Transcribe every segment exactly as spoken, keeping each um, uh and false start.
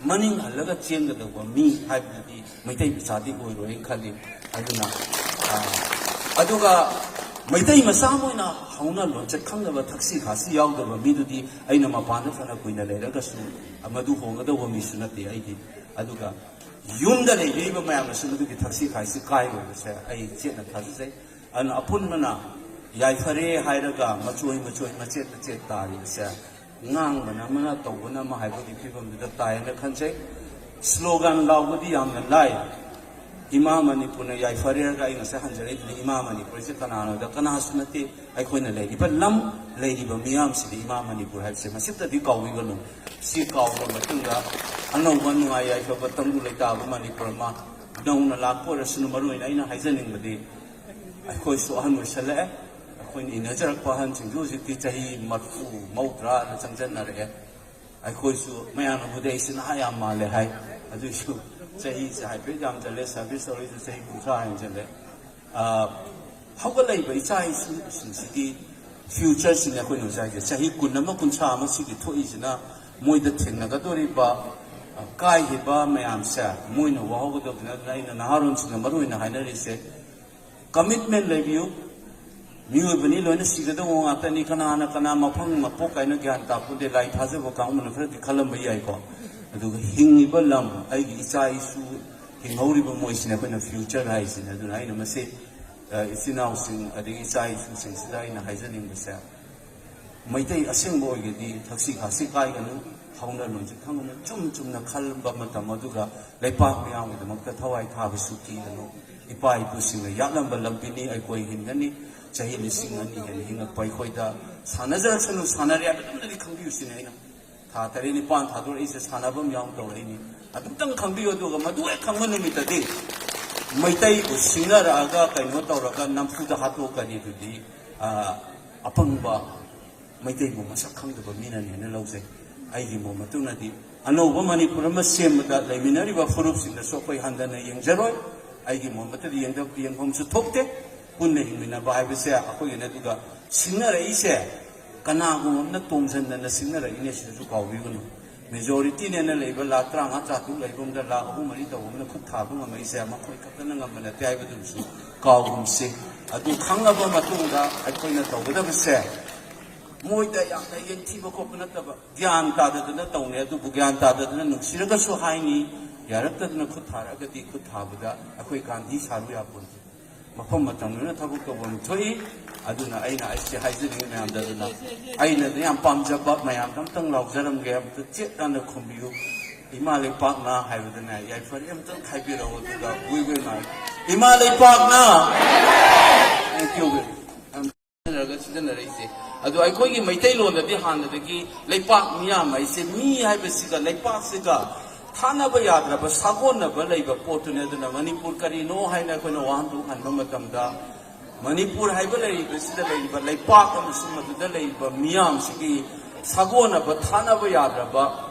ꯃꯅꯤꯡ ꯍꯜꯂꯒ ꯆꯦꯟꯒꯗꯧꯕ ꯃꯤ ꯍꯥꯏꯕꯗꯨꯗꯤ ꯃꯩꯇꯩ ꯃꯆꯥꯗꯤ ꯑꯣꯏꯔꯣꯏꯅ ꯈꯜꯂꯤ꯫ ꯑꯗꯨꯅ ꯑ, ꯑꯗꯨꯒ ꯃꯩꯇꯩ ꯃꯆꯥ ꯑꯃ ꯑꯣꯏꯅ ꯍꯧꯅ ꯂꯣꯟꯆꯠ ꯈꯪꯗꯕ, ꯊꯛꯁꯤ ꯈꯥꯁꯤ ꯌꯥꯎꯗꯕ ꯃꯤꯗꯨꯗꯤ ꯑꯩꯅ ꯃꯄꯥꯟꯗ ꯐꯅ ꯀꯨꯏꯅ ꯂꯩꯔꯒꯁꯨ ꯃꯗꯨ ꯍꯣꯡꯒꯗꯧꯕ ꯃꯤꯁꯨ ꯅꯠꯇꯦ꯫ ꯑꯩꯗꯤ ꯑꯗꯨꯒ ꯌꯨꯝꯗ ꯂꯩꯕꯤꯔꯤꯕ ꯃꯌꯥꯝꯅꯁꯨ ꯃꯗꯨꯒꯤ ꯊꯛꯁꯤ ꯈꯥꯁꯤ ꯀꯥꯏꯔꯣꯏꯕꯁꯦ ꯑꯩ ꯆꯦꯠꯅ ꯊꯥꯖꯖꯩ꯫ ꯑꯗꯨꯅ ꯑꯄꯨꯟꯕꯅ ꯌꯥꯏꯐꯔꯦ ꯍꯥꯏꯔꯒ ꯃꯆꯣꯏ ꯃꯆꯣꯏ, ꯃꯆꯦꯠ ꯃꯆꯦꯠ ꯇꯥꯔꯤꯕꯁꯦ ꯉꯥꯡꯕꯅ ꯑꯃꯅ, ꯇꯧꯕꯅ ꯑꯃ ꯍꯥꯏꯕꯒꯤ ꯐꯤꯕꯝꯗꯨꯗ ꯇꯥꯏꯌꯦꯅ ꯈꯟꯖꯩ꯫ ꯁ꯭ꯂꯣꯒꯥꯟ ꯂꯥꯎꯕꯗꯤ ꯌꯥꯝꯅ ꯂꯥꯏ꯫ ꯏꯃꯥ ꯃꯅꯤꯄꯨꯔꯅ ꯌꯥꯏꯐꯔꯦ ꯍꯥꯏꯔꯒ ꯑꯩ ꯉꯁꯥꯏ ꯍꯟꯖꯔꯛꯏꯗꯨꯅꯤ, ꯏꯃꯥ ꯃꯅꯤꯄꯨꯔꯁꯦ ꯀꯅꯥꯅꯣꯗ ꯀꯅꯥꯁꯨ ꯅꯠꯇꯦ, ꯑꯩꯈꯣꯏꯅ ꯂꯩꯔꯤꯕ ꯂꯝ, ꯂꯩꯔꯤꯕ ꯃꯤꯌꯥꯝꯁꯤꯗꯤ ꯏꯃꯥ ꯃꯅꯤꯄꯨꯔ ꯍꯥꯏꯕꯁꯦ ꯃꯁꯤꯇꯗꯤ ꯀꯥꯎꯕꯤꯒꯅꯨ꯫ ꯁꯤ ꯀꯥꯎꯔꯕ ꯃꯇꯨꯡꯗ ꯑꯅꯧꯕ ꯅꯨꯡꯉꯥꯏ ꯌꯥꯏꯐꯕ ꯇꯪꯗꯨ ꯂꯩꯇꯥꯕ ꯃꯅꯤꯄꯨꯔ ꯑꯃ ꯅꯧꯅ ꯂꯥꯛꯄ ꯑꯣꯏꯔꯁꯅꯨ꯫ ꯃꯔꯨ ꯑꯣꯏꯅ ꯑꯩꯅ ꯍꯥꯏꯖꯅꯤꯡꯕꯗꯤ ꯑꯩꯈꯣꯏꯁꯨ ꯑꯍꯟ ꯑꯣꯏꯁꯜꯂꯛꯑꯦ꯫ ꯑꯩꯈꯣꯏꯅ ꯏꯟꯅꯖꯔꯛꯄ ꯑꯍꯟꯁꯤꯡꯁꯨ ꯍꯧꯖꯤꯛꯇꯤ ꯆꯍꯤ ꯃꯔꯐꯨ ꯃꯧꯗ꯭ꯔꯥꯗ ꯆꯪꯁꯤꯟꯅꯔꯛꯑꯦ꯫ ꯑꯩꯈꯣꯏꯁꯨ ꯃꯌꯥꯝꯅꯕꯨꯗꯤ ꯑꯩꯁꯤ ꯅꯍꯥ ꯌꯥꯝ ꯃꯥꯜꯂꯦ ꯍꯥꯏ, ꯑꯗꯨꯏꯁꯨ ꯆꯍꯤꯁꯦ ꯍꯥꯏꯐꯦꯠ ꯌꯥꯝ ꯆꯜꯂꯦ, ꯁꯥꯔꯚꯤꯁ ꯇꯧꯔꯤꯁꯨ ꯆꯍꯤ ꯀꯨꯟꯊ꯭ꯔꯥ ꯍꯦꯟꯖꯜꯂꯦ꯫ ꯑ, ꯍꯧꯒꯠꯂꯛꯏꯕ ꯏꯆꯥ ꯏꯁꯨꯁꯤꯡꯁꯤꯒꯤ ꯐ꯭ꯌꯨꯆꯔꯁꯤꯅꯦ ꯑꯩꯈꯣꯏꯅ ꯍꯧꯖꯤꯛ ꯍꯥꯏꯁꯦ꯫ ꯆꯍꯤ ꯀꯨꯟ ꯑꯃ, ꯀꯨꯟꯊ꯭ꯔꯥ ꯑꯃ ꯁꯤꯒꯤ ꯊꯣꯛꯏꯁꯤꯅ ꯃꯣꯏꯗ ꯊꯦꯡꯅꯒꯗꯧꯔꯤꯕ, ꯑ, ꯀꯥꯏꯈꯤꯕ ꯃꯌꯥꯝꯁꯦ ꯃꯣꯏꯅ ꯋꯥꯍꯧꯒꯗꯧꯕꯅꯤ꯫ ꯑꯗꯨꯅ ꯑꯩꯅ ꯅꯍꯥꯔꯣꯟꯁꯤꯡꯅ ꯃꯔꯨ ꯑꯣꯏꯅ ꯍꯥꯏꯅꯔꯤꯁꯦ, ꯀꯃꯤꯠꯃꯦꯟ ꯂꯩꯕꯤꯌꯨ꯫ ꯃꯤꯑꯣꯏꯕꯅꯤ, ꯂꯣꯏꯅ ꯁꯤꯒꯗꯧꯕ ꯉꯥꯛꯇꯅꯤ꯫ ꯀꯅꯥꯅ ꯀꯅꯥ ꯃꯐꯝ ꯃꯄꯣꯛ ꯀꯥꯏꯅ ꯒ꯭ꯌꯥꯟ ꯇꯥꯄꯣꯟꯇꯦ꯫ ꯂꯥꯏ ꯊꯥꯖꯕ ꯀꯥꯡꯕꯨꯅ ꯈꯔꯗꯤ ꯈꯜꯂꯝꯕ ꯌꯥꯏꯀꯣ, ꯑꯗꯨꯒ ꯍꯤꯡꯉꯤꯕ ꯂꯝ, ꯑꯩꯒꯤ ꯏꯆꯥ ꯏꯁꯨ ꯍꯤꯡꯍꯧꯔꯤꯕ ꯃꯣꯏꯁꯤꯅ ꯑꯩꯈꯣꯏꯅ ꯐ꯭ꯌꯨꯆꯔ ꯍꯥꯏꯁꯤꯅꯦ꯫ ꯑꯗꯨꯅ ꯑꯩꯅ ꯃꯁꯤ, ꯑ, ꯏꯆꯤꯟ ꯏꯅꯥꯎꯁꯤꯡ ꯑꯗꯒꯤ ꯏꯆꯥ ꯏꯁꯨꯁꯤꯡꯁꯤꯗ ꯑꯩꯅ ꯍꯥꯏꯖꯅꯤꯡꯕꯁꯦ, ꯃꯩꯇꯩ ꯑꯁꯦꯡꯕ ꯑꯣꯏꯒꯦꯗꯤ ꯊꯛꯁꯤ ꯈꯥꯁꯤ ꯀꯥꯏꯒꯅꯨ, ꯍꯧꯅ ꯂꯣꯟꯆꯠ ꯈꯪꯒꯅꯨ, ꯆꯨꯝ ꯆꯨꯝꯅ ꯈꯟꯕ ꯃꯇꯝ ꯑꯗꯨꯒ ꯂꯩꯄꯥꯛ ꯃꯤꯌꯥꯝꯒꯤꯗꯃꯛꯇ ꯊꯋꯥꯏ ꯊꯥꯕꯁꯨ ꯀꯤꯒꯅꯨ꯫ ꯏꯄꯥ ꯏꯄꯨꯁꯤꯡꯅ ꯌꯥꯠꯂꯝꯕ ꯂꯝꯕꯤꯅꯤ, ꯑꯩꯈꯣꯏ ꯍꯤꯡꯒꯅꯤ꯫ ꯆꯍꯤ ꯂꯤꯁꯤꯡ ꯑꯅꯤ ꯍꯦꯟꯅ ꯍꯤꯡꯉꯛꯄ ꯑꯩꯈꯣꯏꯗ ꯁꯥꯟꯅꯖꯔꯛꯁꯅꯨ, ꯁꯥꯟꯅꯔꯦ ꯍꯥꯏꯕꯗꯨꯝꯗꯗꯤ ꯈꯪꯕꯤꯌꯨ ꯁꯤꯅꯤ ꯑꯩꯅ꯫ ꯊꯥ ꯇꯔꯦꯠ ꯅꯤꯄꯥꯟ ꯊꯥꯗꯣꯔꯛꯏꯁꯦ ꯁꯥꯟꯅꯐꯝ ꯌꯥꯎꯅ ꯇꯧꯔꯛꯏꯅꯤ꯫ ꯑꯗꯨꯝꯇꯪ ꯈꯪꯕꯤꯌꯨ꯫ ꯑꯗꯨꯒ ꯃꯗꯨ ꯍꯦꯛ ꯈꯪꯕ ꯅꯨꯃꯤꯠꯇꯗꯤ ꯃꯩꯇꯩꯕꯨ ꯁꯤꯡꯅꯔꯛꯑꯒ ꯀꯩꯅꯣ ꯇꯧꯔꯒ ꯅꯝꯐꯨꯗ ꯍꯥꯠꯇꯣꯛꯀꯅꯤ꯫ ꯑꯗꯨꯗꯤ, ꯑ, ꯑꯄꯪꯕ ꯃꯩꯇꯩꯕꯨ ꯃꯁꯛ ꯈꯪꯗꯕ ꯃꯤꯅꯅꯦꯅ ꯂꯧꯖꯩ꯫ ꯑꯩꯒꯤ ꯃꯣꯠ ꯃꯇꯨꯡꯗꯗꯤ ꯑꯅꯧꯕ ꯃꯅꯤꯄꯨꯔ ꯑꯃ ꯁꯦꯝꯕꯗ ꯂꯩꯃꯤꯟꯅꯔꯤꯕ ꯐꯨꯔꯨꯞꯁꯤꯡꯗꯁꯨ ꯑꯩꯈꯣꯏ ꯍꯟꯊꯅ ꯌꯦꯡꯖꯔꯣꯏ꯫ ꯑꯩꯒꯤ ꯃꯣꯠ ꯃꯇꯨꯡꯗꯤ ꯌꯦꯡꯗ-, ꯌꯦꯡꯐꯝꯁꯨ ꯊꯣꯛꯇꯦ꯫ ꯄꯨꯟꯅ ꯍꯤꯡꯃꯤꯟꯅꯕ ꯍꯥꯏꯕꯁꯦ ꯑꯩꯈꯣꯏꯒꯤꯅꯦ꯫ ꯑꯗꯨꯒ ꯁꯤꯡꯅꯔꯛꯏꯁꯦ ꯀꯅꯥꯒꯨꯝꯕ ꯑꯃꯅ ꯇꯣꯡꯁꯤꯟꯗꯅ ꯁꯤꯡꯅꯔꯛꯏꯅꯦ, ꯁꯤꯗꯁꯨ ꯀꯥꯎꯕꯤꯒꯅꯨ꯫ ꯃꯦꯖꯣꯔꯤꯇꯤꯅꯦꯅ ꯂꯩꯕ ꯂꯥꯈ ꯇꯔꯥꯃꯉꯥ ꯇꯔꯥꯇꯔꯨꯛ ꯂꯩꯕ ꯑꯃꯗ ꯂꯥꯈ ꯑꯍꯨꯝ ꯃꯔꯤ ꯇꯧꯕ ꯑꯃꯅ ꯈꯨꯠ ꯊꯥꯕ ꯉꯝꯃꯛꯏꯁꯦ ꯃꯈꯣꯏ ꯈꯛꯇꯅ ꯉꯝꯕ ꯅꯠꯇꯦ ꯍꯥꯏꯕꯗꯨꯃꯁꯨ ꯀꯥꯎꯒꯨꯝꯁꯤ꯫ ꯑꯗꯨ ꯈꯪꯉꯕ ꯃꯇꯨꯡꯗ ꯑꯩꯈꯣꯏꯅ ꯇꯧꯒꯗꯕꯁꯦ ꯃꯣꯏꯗ ꯌꯥꯝꯅ ꯌꯦꯡꯊꯤꯕ ꯈꯣꯠꯄ ꯅꯠꯇꯕ, ꯒ꯭ꯌꯥꯟ ꯇꯥꯗꯗꯅ ꯇꯧꯅꯤ꯫ ꯑꯗꯨꯕꯨ ꯒ꯭ꯌꯥꯟ ꯇꯥꯗꯗꯅ ꯅꯨꯡꯁꯤꯔꯒꯁꯨ ꯍꯥꯏꯅꯤ, ꯌꯥꯔꯛꯇꯗꯅ ꯈꯨꯠ ꯊꯥꯔꯛꯑꯒꯗꯤ ꯈꯨꯠ ꯊꯥꯕꯗ ꯑꯩꯈꯣꯏ ꯒꯥꯟꯙꯤ ꯁꯥꯔꯨ ꯌꯥꯄꯣꯟꯇꯦ꯫ ꯃꯐꯝ ꯃꯇꯝꯗꯨꯅ ꯊꯕꯛ ꯇꯧꯐꯝ ꯊꯣꯛꯏ꯫ ꯑꯗꯨꯅ ꯑꯩꯅ ꯑꯩꯁꯦ ꯍꯥꯏꯖꯅꯤꯡꯉꯤ ꯃꯌꯥꯝꯗ, ꯑꯗꯨꯅ ꯑꯩꯅ ꯌꯥꯝ ꯄꯥꯝꯖꯕ ꯃꯌꯥꯝꯗ ꯑꯝꯇꯪ ꯂꯥꯎꯖꯔꯝꯒꯦ, ꯑꯝꯇ ꯆꯦꯠ ꯇꯥꯅ ꯈꯨꯝꯕꯤꯌꯨ꯫ "ꯏꯃꯥ ꯂꯩꯄꯥꯛꯅ" ꯍꯥꯏꯕꯗꯅꯦ ꯌꯥꯏꯐꯔꯦ ꯑꯝꯇꯪ ꯍꯥꯏꯕꯤꯔꯛꯑꯣ, ꯑꯗꯨꯒ ꯋꯤꯡ ꯋꯤꯡ ꯍꯥꯏ꯫ "ꯏꯃꯥ ꯂꯩꯄꯥꯛꯅ!" Thank you. ꯁꯤꯖꯤꯟꯅꯔꯒ ꯁꯤꯖꯤꯟꯅꯔꯛꯏꯁꯦ꯫ ꯑꯗꯣ ꯑꯩꯈꯣꯏꯒꯤ ꯃꯩꯇꯩꯂꯣꯟꯗꯗꯤ ꯍꯥꯟꯅꯗꯒꯤ ꯂꯩꯄꯥꯛ ꯃꯤꯌꯥꯝ ꯍꯥꯏꯁꯦ ꯃꯤ ꯍꯥꯏꯕꯁꯤꯒ ꯂꯩꯄꯥꯛꯁꯤꯒ ꯊꯥꯅꯕ ꯌꯥꯗ꯭ꯔꯕ, ꯁꯥꯒꯣꯟꯅꯕ ꯂꯩꯕ ꯄꯣꯠꯇꯨꯅꯤ꯫ ꯑꯗꯨꯅ ꯃꯅꯤꯄꯨꯔ ꯀꯔꯤꯅꯣ ꯍꯥꯏꯅ ꯑꯩꯈꯣꯏꯅ ꯋꯥꯍꯟꯊꯣꯛ ꯍꯟꯕ ꯃꯇꯝꯗ, ꯃꯅꯤꯄꯨꯔ ꯍꯥꯏꯕ ꯂꯩꯔꯤꯕꯁꯤꯗ ꯂꯩꯔꯤꯕ ꯂꯩꯄꯥꯛ ꯑꯃꯁꯨꯡ ꯃꯗꯨꯗ ꯂꯩꯔꯤꯕ ꯃꯤꯌꯥꯝꯁꯤꯒꯤ ꯁꯥꯒꯣꯟꯅꯕ, ꯊꯥꯅꯕ ꯌꯥꯗ꯭ꯔꯕ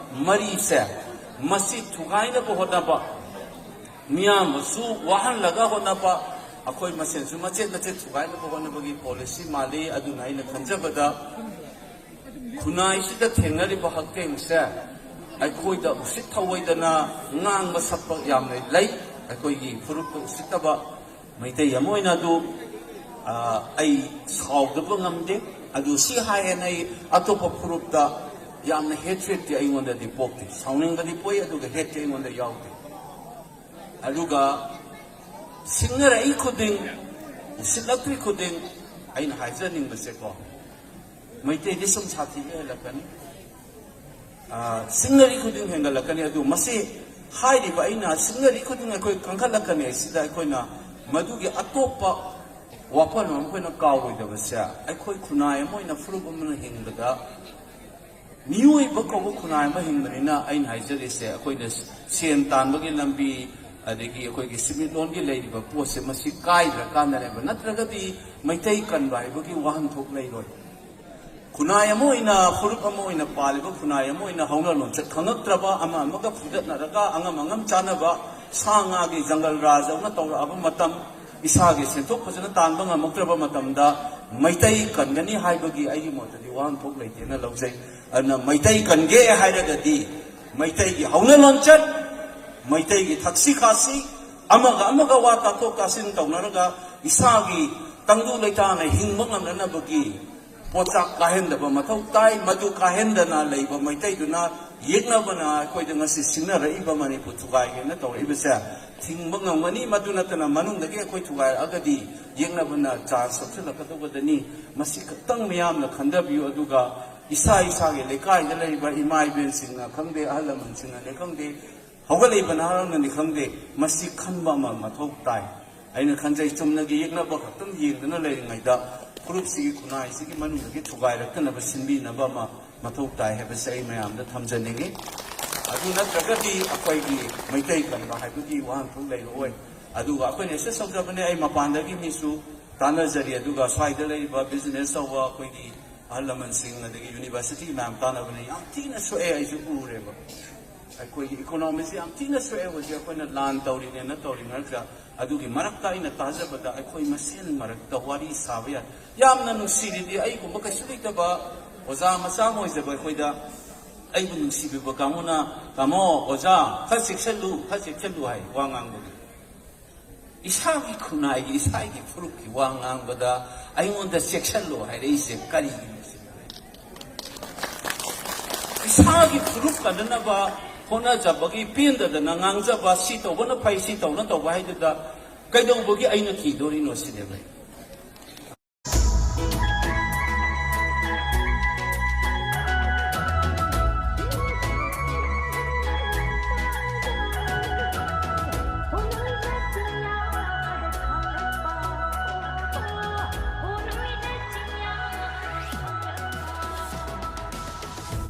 ꯃꯔꯤꯁꯦ, ꯃꯁꯤ ꯊꯨꯒꯥꯏꯅꯕ ꯍꯣꯠꯅꯕ, ꯃꯤꯌꯥꯝꯕꯨꯁꯨ ꯋꯥꯍꯜꯂꯒ ꯍꯣꯠꯅꯕ, ꯑꯩꯈꯣꯏ ꯃꯁꯦꯟꯁꯨ ꯃꯆꯦꯠ ꯃꯆꯦꯠ ꯊꯨꯒꯥꯏꯅꯕ ꯍꯣꯠꯅꯕꯒꯤ ꯄꯣꯂꯤꯁꯤ ꯃꯥꯜꯂꯤ꯫ ꯑꯗꯨꯅ ꯑꯩꯅ ꯈꯟꯖꯕꯗ ꯈꯨꯟꯅꯥꯏꯁꯤꯗ ꯊꯦꯡꯅꯔꯤꯕ ꯍꯛꯊꯦꯡꯁꯦ ꯑꯩꯈꯣꯏꯗ ꯎꯁꯤꯠ ꯊꯧꯑꯣꯏꯗꯅ ꯉꯥꯡꯕ ꯁꯛꯄ ꯌꯥꯝꯅ ꯂꯩ꯫ ꯑꯩꯈꯣꯏꯒꯤ ꯐꯨꯔꯨꯞꯇ ꯎꯁꯤꯠꯇꯕ ꯃꯩꯇꯩ ꯑꯃ ꯑꯣꯏꯅ ꯑꯗꯨ, ꯑ, ꯑꯩ ꯁꯥꯎꯗꯕ ꯉꯝꯗꯦ꯫ ꯑꯗꯨ ꯁꯤ ꯍꯥꯏꯌꯦꯅ ꯑꯩ ꯑꯇꯣꯞꯄ ꯐꯨꯔꯨꯞꯇ ꯌꯥꯝꯅ ꯍꯦꯇ꯭ꯔꯦꯠꯇꯤ ꯑꯩꯉꯣꯟꯗꯗꯤ ꯄꯣꯛꯇꯦ꯫ ꯁꯥꯎꯅꯤꯡꯕꯗꯤ ꯄꯣꯛꯏ, ꯑꯗꯨꯒ ꯍꯦꯠꯇꯤ ꯑꯩꯉꯣꯟꯗ ꯌꯥꯎꯗꯦ꯫ ꯑꯗꯨꯒ ꯁꯤꯡꯅꯔꯛꯏ ꯈꯨꯗꯤꯡ, ꯎꯁꯤꯠꯂꯛꯇ꯭ꯔꯤ ꯈꯨꯗꯤꯡ, ꯑꯩꯅ ꯍꯥꯏꯖꯅꯤꯡꯕꯁꯦꯀꯣ, ꯃꯩꯇꯩꯗꯤ ꯁꯨꯝ ꯁꯥꯊꯤꯕ ꯍꯦꯜꯂꯛꯀꯅꯤ꯫ ꯑ, ꯁꯤꯡꯅꯔꯤ ꯈꯨꯗꯤꯡ ꯍꯦꯟꯒꯠꯂꯛꯀꯅꯤ꯫ ꯑꯗꯨ ꯃꯁꯤ ꯍꯥꯏꯔꯤꯕ ꯑꯩꯅ ꯁꯤꯡꯅꯔꯤ ꯈꯨꯗꯤꯡ ꯑꯩꯈꯣꯏ ꯀꯟꯈꯠꯂꯛꯀꯅꯤ꯫ ꯑꯁꯤꯗ ꯑꯩꯈꯣꯏꯅ ꯃꯗꯨꯒꯤ ꯑꯇꯣꯞꯄ ꯋꯥꯐꯝ ꯑꯃ ꯑꯩꯈꯣꯏꯅ ꯀꯥꯎꯔꯣꯏꯗꯕꯁꯦ, ꯑꯩꯈꯣꯏ ꯈꯨꯟꯅꯥꯏ ꯑꯃ ꯑꯣꯏꯅ, ꯐꯨꯔꯨꯞ ꯑꯃꯅ ꯍꯤꯡꯕꯗ, ꯃꯤꯑꯣꯏꯕ ꯀꯧꯕ ꯈꯨꯟꯅꯥꯏ ꯑꯃ ꯍꯤꯡꯕꯅꯤꯅ ꯑꯩꯅ ꯍꯥꯏꯖꯔꯤꯁꯦ, ꯑꯩꯈꯣꯏꯅ ꯁꯦꯟ ꯇꯥꯟꯕꯒꯤ ꯂꯝꯕꯤ, ꯑꯗꯒꯤ ꯑꯩꯈꯣꯏꯒꯤ ꯁꯤꯃꯤꯠꯂꯣꯟꯒꯤ ꯂꯩꯔꯤꯕ ꯄꯣꯠꯁꯦ, ꯃꯁꯤ ꯀꯥꯏꯗ꯭ꯔꯀꯥꯟꯗꯅꯦꯕ, ꯅꯠꯇ꯭ꯔꯒꯗꯤ ꯃꯩꯇꯩ ꯀꯟꯕ ꯍꯥꯏꯕꯒꯤ ꯋꯥꯍꯟꯊꯣꯛ ꯂꯩꯔꯣꯏ꯫ ꯈꯨꯟꯅꯥꯏ ꯑꯃ ꯑꯣꯏꯅ, ꯐꯨꯔꯨꯞ ꯑꯃ ꯑꯣꯏꯅ, ꯄꯥꯜꯂꯤꯕ ꯈꯨꯟꯅꯥꯏ ꯑꯃ ꯑꯣꯏꯅ ꯍꯧꯅ ꯂꯣꯟꯆꯠ ꯈꯪꯉꯛꯇ꯭ꯔꯕ, ꯑꯃ ꯑꯃꯒ ꯐꯨꯗꯠꯅꯔꯒ ꯑꯉꯝ ꯑꯉꯝ ꯆꯥꯅꯕ, ꯁꯥ ꯉꯥꯒꯤ ꯖꯪꯒꯜ ꯔꯥꯖ ꯑꯃ ꯇꯧꯔꯛꯑꯕ ꯃꯇꯝ, ꯏꯁꯥꯒꯤ ꯁꯦꯟꯊꯣꯛ ꯐꯖꯅ ꯇꯥꯟꯕ ꯉꯝꯃꯛꯇ꯭ꯔꯕ ꯃꯇꯝꯗ ꯃꯩꯇꯩ ꯀꯟꯒꯅꯤ ꯍꯥꯏꯕꯒꯤ ꯑꯩꯒꯤ ꯃꯣꯠꯇꯗꯤ ꯋꯥꯍꯟꯊꯣꯛ ꯂꯩꯇꯦꯅ ꯂꯧꯖꯩ꯫ ꯑꯗꯨꯅ ꯃꯩꯇꯩ ꯀꯟꯒꯦ ꯍꯥꯏꯔꯒꯗꯤ ꯃꯩꯇꯩꯒꯤ ꯍꯧꯅ ꯂꯣꯟꯆꯠ, ꯃꯩꯇꯩꯒꯤ ꯊꯛꯁꯤ ꯈꯥꯁꯤ, ꯑꯃꯒ ꯑꯃꯒ ꯋꯥ ꯇꯥꯊꯣꯛ ꯇꯥꯁꯤꯟ ꯇꯧꯅꯔꯒ ꯏꯁꯥꯒꯤ ꯇꯪꯗꯨ ꯂꯩꯇꯥꯅ ꯍꯤꯡꯕ ꯉꯝꯅꯅꯕꯒꯤ ꯄꯣꯠꯆꯥꯛ ꯀꯥꯏꯍꯟꯗꯕ ꯃꯊꯧ ꯇꯥꯏ꯫ ꯃꯗꯨ ꯀꯥꯏꯍꯟꯗꯅ ꯂꯩꯕ ꯃꯩꯇꯩꯗꯨꯅ ꯌꯦꯛꯅꯕꯅ ꯑꯩꯈꯣꯏꯗ ꯉꯁꯤ ꯁꯤꯡꯅꯔꯛꯏꯕ ꯃꯅꯤꯄꯨꯔ ꯊꯨꯒꯥꯏꯒꯦꯅ ꯇꯧꯔꯛꯏꯕꯁꯦ ꯊꯤꯡꯕ ꯉꯝꯒꯅꯤ꯫ ꯃꯗꯨ ꯅꯠꯇꯅ ꯃꯅꯨꯡꯗꯒꯤ ꯑꯩꯈꯣꯏ ꯊꯨꯒꯥꯏꯔꯛꯑꯒꯗꯤ ꯌꯦꯛꯅꯕꯅ ꯆꯥꯟꯁ ꯂꯧꯁꯤꯜꯂꯛꯀꯗꯧꯕꯗꯅꯤ꯫ ꯃꯁꯤ ꯈꯛꯇꯪ ꯃꯤꯌꯥꯝꯅ ꯈꯟꯊꯕꯤꯌꯨ꯫ ꯑꯗꯨꯒ ꯏꯁꯥ ꯏꯁꯥꯒꯤ ꯂꯩꯀꯥꯏꯗ ꯂꯩꯔꯤꯕ ꯏꯃꯥ ꯏꯕꯦꯟꯁꯤꯡꯅ ꯈꯪꯗꯦ, ꯑꯍꯜ ꯂꯃꯟꯁꯤꯡꯅꯅꯤ ꯈꯪꯗꯦ, ꯍꯧꯒꯠꯂꯛꯏꯕ ꯅꯍꯥꯔꯣꯜꯅꯅꯤ ꯈꯪꯗꯦ, ꯃꯁꯤ ꯈꯟꯕ ꯑꯃ ꯃꯊꯧ ꯇꯥꯏ꯫ ꯑꯩꯅ ꯈꯟꯖꯩ, ꯆꯨꯝꯅꯒꯤ ꯌꯦꯛꯅꯕ ꯈꯛꯇꯪ ꯌꯦꯡꯗꯨꯅ ꯂꯩꯔꯤꯉꯩꯗ ꯐꯨꯔꯨꯞꯁꯤꯒꯤ ꯈꯨꯟꯅꯥꯏꯁꯤꯒꯤ ꯃꯅꯨꯡꯗꯒꯤ ꯊꯨꯒꯥꯏꯔꯛꯇꯅꯕ ꯁꯤꯟꯕꯤꯅꯕ ꯑꯃ ꯃꯊꯧ ꯇꯥꯏ ꯍꯥꯏꯕꯁꯦ ꯑꯩ ꯃꯌꯥꯝꯗ ꯊꯝꯖꯅꯤꯡꯉꯤ꯫ ꯑꯗꯨ ꯅꯠꯇ꯭ꯔꯒꯗꯤ ꯑꯩꯈꯣꯏꯒꯤ ꯃꯩꯇꯩ ꯀꯟꯕ ꯍꯥꯏꯕꯒꯤ ꯋꯥꯍꯟꯊꯣꯛ ꯂꯩꯔꯛꯑꯣꯏ꯫ ꯑꯗꯨꯒ ꯑꯩꯈꯣꯏꯅ ꯑꯦꯁꯦꯁ ꯇꯧꯖꯕꯅꯦ, ꯑꯩ ꯃꯄꯥꯟꯗꯒꯤ ꯃꯤꯁꯨ ꯇꯥꯟꯅꯖꯔꯤ, ꯑꯗꯨꯒ ꯁ꯭ꯋꯥꯏꯗ ꯂꯩꯔꯤꯕ ꯕꯤꯖꯤꯅꯦꯁ ꯇꯧꯕ ꯑꯩꯈꯣꯏꯒꯤ ꯑꯍꯜ ꯂꯃꯟꯁꯤꯡ, ꯑꯗꯒꯤ ꯌꯨꯅꯤꯚꯔꯁꯤꯇꯤ ꯃꯌꯥꯝ ꯇꯥꯟꯅꯕꯅꯦ, ꯌꯥꯝ ꯊꯤꯅ ꯁꯣꯛꯑꯦ, ꯑꯩꯁꯨ ꯎꯔꯦꯕ꯫ ꯑꯩꯈꯣꯏꯒꯤ ꯏꯀꯣꯅꯣꯃꯤꯁꯤ ꯌꯥꯝ ꯊꯤꯅ ꯁꯣꯛꯑꯦ ꯍꯧꯖꯤꯛ ꯑꯩꯈꯣꯏꯅ ꯂꯥꯟ ꯇꯧꯔꯤꯅꯦꯅ ꯇꯧꯔꯤ ꯃꯔꯛꯇ꯫ ꯑꯗꯨꯒꯤ ꯃꯔꯛꯇ ꯑꯩꯅ ꯇꯥꯖꯕꯗ ꯑꯩꯈꯣꯏ ꯃꯁꯦꯟ ꯃꯔꯛꯇ ꯋꯥꯔꯤ ꯁꯥꯕ ꯌꯥꯏ꯫ ꯌꯥꯝꯅ ꯅꯨꯡꯁꯤꯔꯤꯗꯤ ꯑꯩꯒꯨꯝꯕ ꯀꯩꯁꯨ ꯂꯩꯇꯕ ꯑꯣꯖꯥ ꯃꯆꯥ ꯑꯃ ꯑꯣꯏꯖꯕ ꯑꯩꯈꯣꯏꯗ ꯑꯩꯕꯨ ꯅꯨꯡꯁꯤꯕꯤꯕ ꯀꯥꯡꯕꯨꯅ, "ꯇꯥꯃꯣ, ꯑꯣꯖꯥ, ꯈꯔ ꯆꯦꯛꯁꯤꯜꯂꯨ, ꯈꯔ ꯆꯦꯛꯁꯤꯜꯂꯨ" ꯍꯥꯏ ꯋꯥ ꯉꯥꯡꯕꯒꯤ꯫ ꯏꯁꯥꯒꯤ ꯈꯨꯟꯅꯥꯏꯒꯤ, ꯏꯁꯥꯒꯤ ꯐꯨꯔꯨꯞꯀꯤ ꯋꯥ ꯉꯥꯡꯕꯗ ꯑꯩꯉꯣꯟꯗ ꯆꯦꯛꯁꯤꯜꯂꯨ ꯍꯥꯏꯔꯛꯏꯁꯦ ꯀꯔꯤꯒꯤꯅꯣ ꯁꯤꯅꯤ? ꯏꯁꯥꯒꯤ ꯐꯨꯔꯨꯞ ꯀꯟꯅꯅꯕ ꯍꯣꯠꯅꯖꯕꯒꯤ ꯄꯦꯟꯗꯗꯅ ꯉꯥꯡꯖꯕ, ꯁꯤ ꯇꯧꯕꯅ ꯐꯩ, ꯁꯤ ꯇꯧꯅ ꯇꯧꯕ ꯍꯥꯏꯗꯨꯗ ꯀꯩꯗꯧꯕꯒꯤ ꯑꯩꯅ ꯀꯤꯗꯣꯔꯤꯅꯣ ꯁꯤꯅꯦꯕ꯫